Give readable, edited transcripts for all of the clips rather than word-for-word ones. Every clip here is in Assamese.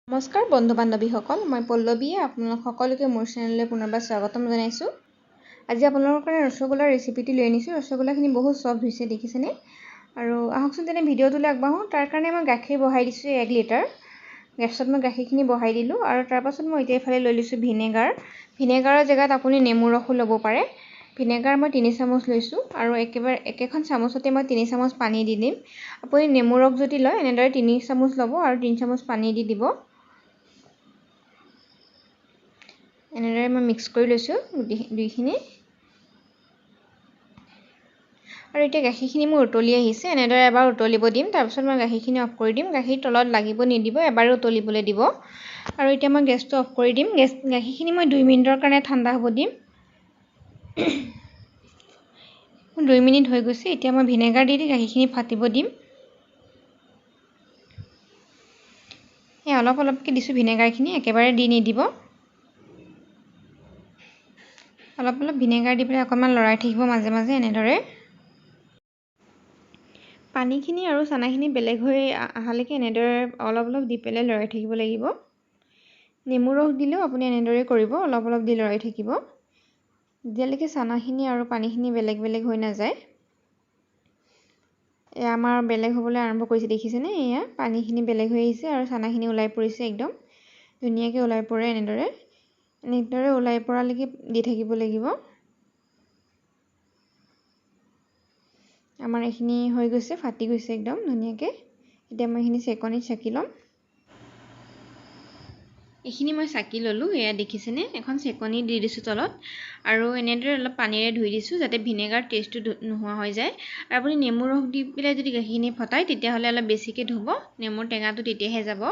নমস্কাৰ বন্ধু বান্ধৱীসকল, মই পল্লৱীয়ে আপোনালোক সকলোকে মোৰ চেনেললৈ পুনৰবাৰ স্বাগতম জনাইছোঁ। আজি আপোনালোকৰ কাৰণে ৰসগোল্লাৰ ৰেচিপিটি লৈ আনিছোঁ। ৰসগোল্লাখিনি বহুত চফ্ট হৈছে, দেখিছেনে? আৰু আহকচোন তেনে ভিডিঅ'টোলৈ আগবাঢ়োঁ। তাৰ কাৰণে মই গাখীৰ বহাই দিছোঁ 1 লিটাৰ। গেছত মই গাখীৰখিনি বহাই দিলোঁ আৰু তাৰপাছত মই এতিয়া এইফালে লৈ লৈছোঁ ভিনেগাৰ। ভিনেগাৰৰ জেগাত আপুনি নেমু ৰসো ল'ব পাৰে। ভিনেগাৰ মই 3 চামুচ লৈছোঁ আৰু একেবাৰে একেখন চামুচতে মই 3 চামুচ পানী দি দিম। আপুনি নেমু ৰস যদি লয় এনেদৰে 3 চামুচ ল'ব আৰু 3 চামুচ পানী দি দিব। এনেদৰে মই মিক্স কৰি লৈছোঁ দুইখিনি। আৰু এতিয়া গাখীৰখিনি মোৰ উতলি আহিছে। এনেদৰে এবাৰ উতলিব দিম, তাৰপিছত মই গাখীৰখিনি অফ কৰি দিম। গাখীৰ তলত লাগিব নিদিব, এবাৰ উতলিবলৈ দিব। আৰু এতিয়া মই গেছটো অফ কৰি দিম। গাখীৰখিনি মই 2 মিনিটৰ কাৰণে ঠাণ্ডা হ'ব দিম। 2 মিনিট হৈ গৈছে। এতিয়া মই ভিনেগাৰ দি দি গাখীৰখিনি ফাটিব দিম। এই অলপ অলপকৈ দিছোঁ ভিনেগাৰখিনি, একেবাৰে দি নিদিব। অলপ অলপ ভিনেগাৰ দি পেলাই অকণমান লৰাই থাকিব মাজে মাজে এনেদৰে। পানীখিনি আৰু চানাখিনি বেলেগ হৈ অহালৈকে এনেদৰে অলপ অলপ দি পেলাই লৰাই থাকিব লাগিব। নেমু ৰস দিলেও আপুনি এনেদৰে কৰিব, অলপ অলপ দি লৰাই থাকিব যেতিয়ালৈকে চানাখিনি আৰু পানীখিনি বেলেগ বেলেগ হৈ নাযায়। এয়া আমাৰ বেলেগ হ'বলৈ আৰম্ভ কৰিছে, দেখিছেনে? এয়া পানীখিনি বেলেগ হৈ আহিছে আৰু চানাখিনি ওলাই পৰিছে, একদম ধুনীয়াকৈ ওলাই পৰে। এনেদৰে ওলাই পৰালৈকে দি থাকিব লাগিব। আমাৰ এইখিনি হৈ গৈছে, ফাটি গৈছে একদম ধুনীয়াকৈ। এতিয়া মই এইখিনি চেকনিত চাকি ল'ম। এইখিনি মই চাকি ল'লোঁ, এয়া দেখিছেনে? এখন চেকনি দি দিছোঁ তলত আৰু এনেদৰে অলপ পানীৰে ধুই দিছোঁ যাতে ভিনেগাৰ টেষ্টটো নোহোৱা হৈ যায়। আৰু আপুনি নেমু ৰস দি পেলাই যদি গাখীৰখিনি ফটায় তেতিয়াহ'লে অলপ বেছিকৈ ধুব, নেমুৰ টেঙাটো তেতিয়াহে যাব।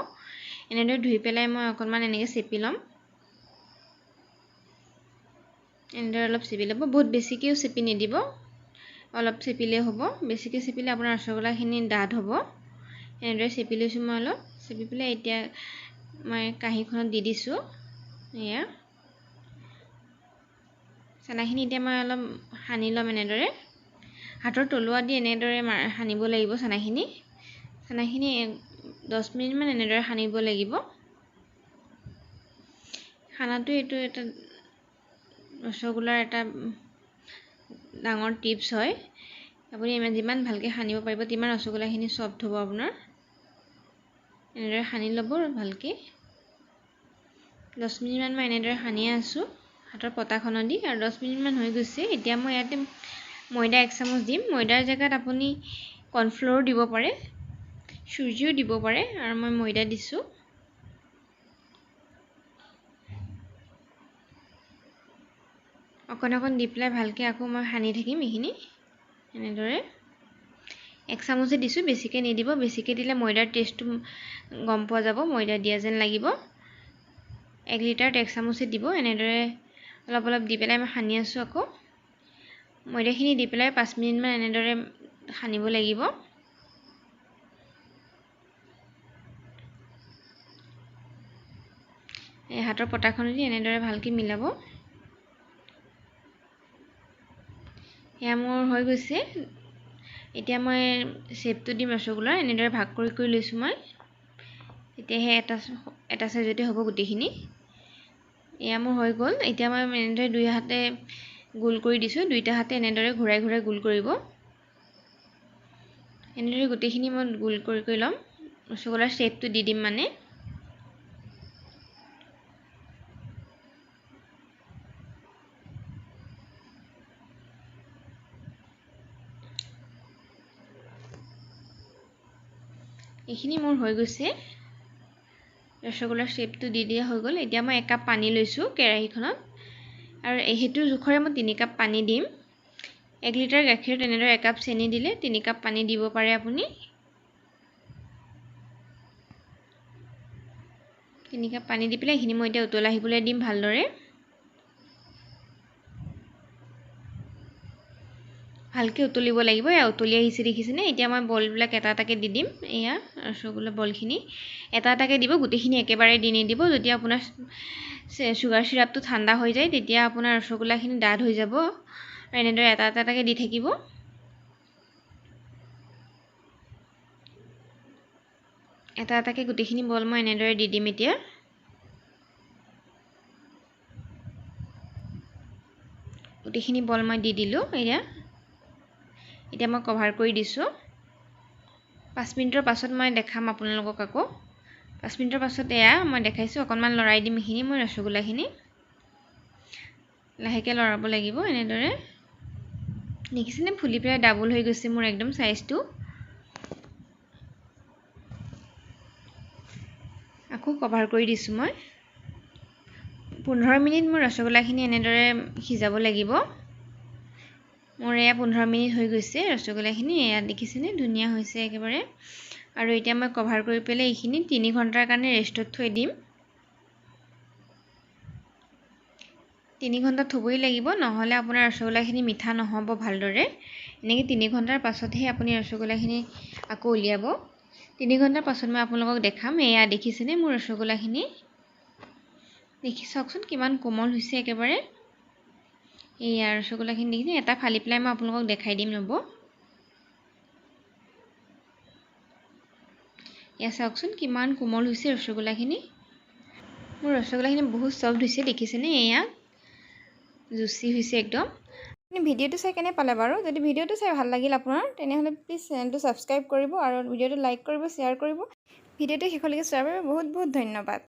এনেদৰে ধুই পেলাই মই অকণমান এনেকৈ চেপি ল'ম। এনেদৰে অলপ চেপি ল'ব, বহুত বেছিকৈও চেপি নিদিব, অলপ চেপিলেই হ'ব। বেছিকৈ চেপিলে আপোনাৰ ৰসগোল্লাখিনি ডাঠ হ'ব। এনেদৰে চেপি লৈছোঁ মই অলপ, চেপি পেলাই এতিয়া মই কাঁহীখনত দি দিছোঁ। এয়া চানাখিনি এতিয়া মই অলপ সানি ল'ম। এনেদৰে হাতৰ তলুৱা দি এনেদৰে সানিব লাগিব চানাখিনি। চানাখিনি 10 মিনিটমান এনেদৰে সানিব লাগিব। সানাটো এইটো এটা ৰসগোল্লাৰ এটা ডাঙৰ টিপছ হয়। আপুনি যিমান ভালকৈ সানিব পাৰিব তিমান ৰসগোল্লাখিনি চফ্ট হ'ব আপোনাৰ। এনেদৰে সানি ল'ব ভালকৈ। 10 মিনিটমান মই এনেদৰে সানিয়ে আছোঁ হাতৰ পতাখনত দি। আৰু 10 মিনিটমান হৈ গৈছে। এতিয়া মই ইয়াতে ময়দা 1 চামুচ দিম। ময়দাৰ জেগাত আপুনি কৰ্ণফ্ল'ৰো দিব পাৰে, চুজিও দিব পাৰে। আৰু মই ময়দা দিছোঁ। অকণ অকণ দি পেলাই ভালকৈ আকৌ মই সানি থাকিম এইখিনি। এনেদৰে 1 চামুচে দিছোঁ, বেছিকৈ নিদিব। বেছিকৈ দিলে ময়দাৰ টেষ্টটো গম পোৱা যাব, ময়দা দিয়া যেন লাগিব। 1 লিটাৰত 1 চামুচে দিব। এনেদৰে অলপ অলপ দি পেলাই মই সানি আছোঁ। আকৌ ময়দাখিনি দি পেলাই 5 মিনিটমান এনেদৰে সানিব লাগিব। এই হাতৰ পতাখনেদি এনেদৰে ভালকৈ মিলাব। এয়া মোৰ হৈ গৈছে। এতিয়া মই শ্বেপটো দিম ৰসগোল্লাৰ। এনেদৰে ভাগ কৰি কৰি লৈছোঁ মই, তেতিয়াহে এটা চাইজতে হ'ব গোটেইখিনি। এয়া মোৰ হৈ গ'ল। এতিয়া মই এনেদৰে দুই হাতে গোল কৰি দিছোঁ, দুইটা হাতে এনেদৰে ঘূৰাই ঘূৰাই গোল কৰিব। এনেদৰে গোটেইখিনি মই গোল কৰি কৰি ল'ম, ৰসগোল্লাৰ শ্বেপটো দি দিম মানে। এইখিনি মোৰ হৈ গৈছে, ৰসগোল্লাৰ শ্বেপটো দি দিয়া হৈ গ'ল। এতিয়া মই 1 কাপ পানী লৈছোঁ কেৰাহীখনত আৰু সেইটোৰ জোখৰে মই 3 কাপ পানী দিম। 1 লিটাৰ গাখীৰত এনেদৰে 1 কাপ চেনি দিলে 3 কাপ পানী দিব পাৰে আপুনি। 3 কাপ পানী দি পেলাই এইখিনি মই এতিয়া উতলাই আহিবলৈ দিম ভালদৰে। ভালকৈ উতলিব লাগিব। এয়া উতলি আহিছে, দেখিছেনে? এতিয়া মই বলবিলাক এটা এটাকৈ দি দিম। এয়া ৰসগোল্লা বলখিনি এটা এটাকৈ দিব, গোটেইখিনি একেবাৰে দি নিদিব। যদি আপোনাৰ চুগাৰ চিৰাপটো ঠাণ্ডা হৈ যায় তেতিয়া আপোনাৰ ৰসগোল্লাখিনি ডাঠ হৈ যাব। আৰু এনেদৰে এটা এটা এটাকৈ দি থাকিব। এটা এটাকৈ গোটেইখিনি বল মই এনেদৰে দি দিম। এতিয়া গোটেইখিনি বল মই দি দিলোঁ। এতিয়া মই কভাৰ কৰি দিছোঁ। 5 মিনিটৰ পাছত মই দেখাম আপোনালোকক আকৌ। 5 মিনিটৰ পাছত এয়া মই দেখাইছোঁ। অকণমান লৰাই দিম এইখিনি মই ৰসগোল্লাখিনি। লাহেকৈ লৰাব লাগিব এনেদৰে। দেখিছেনে ফুলি পেলাই ডাবল হৈ গৈছে মোৰ একদম চাইজটো। আকৌ কভাৰ কৰি দিছোঁ মই। 15 মিনিট মোৰ ৰসগোল্লাখিনি এনেদৰে সিজাব লাগিব। মোৰ এয়া 15 মিনিট হৈ গৈছে ৰসগোল্লাখিনি। এয়া দেখিছেনে ধুনীয়া হৈছে একেবাৰে। আৰু এতিয়া মই কভাৰ কৰি পেলাই এইখিনি 3 ঘণ্টাৰ কাৰণে ৰেষ্টত থৈ দিম। 3 ঘণ্টা থ'বই লাগিব, নহ'লে আপোনাৰ ৰসগোল্লাখিনি মিঠা নহ'ব ভালদৰে। এনেকৈ 3 ঘণ্টাৰ পাছতহে আপুনি ৰসগোল্লাখিনি আকৌ উলিয়াব। 3 ঘণ্টাৰ পাছত মই আপোনালোকক দেখাম। এয়া দেখিছেনে মোৰ ৰসগোল্লাখিনি, দেখি চাওকচোন কিমান কোমল হৈছে একেবাৰে। এয়া ৰসগোল্লাখিনি দেখিছে, এটা ফালি পেলাই মই আপোনালোকক দেখাই দিম ৰ'ব। এয়া চাওকচোন কিমান কোমল হৈছে ৰসগোল্লাখিনি। মোৰ ৰসগোল্লাখিনি বহুত চফ্ট হৈছে দেখিছেনে, এয়া জুচি হৈছে একদম। আপুনি ভিডিঅ'টো চাই কেনে পালে বাৰু? যদি ভিডিঅ'টো চাই ভাল লাগিল আপোনাৰ, তেনেহ'লে প্লিজ চেনেলটো ছাবস্ক্ৰাইব কৰিব আৰু ভিডিঅ'টো লাইক কৰিব, শ্বেয়াৰ কৰিব। ভিডিঅ'টো শেষলৈকে চোৱাৰ বাবে বহুত বহুত ধন্যবাদ।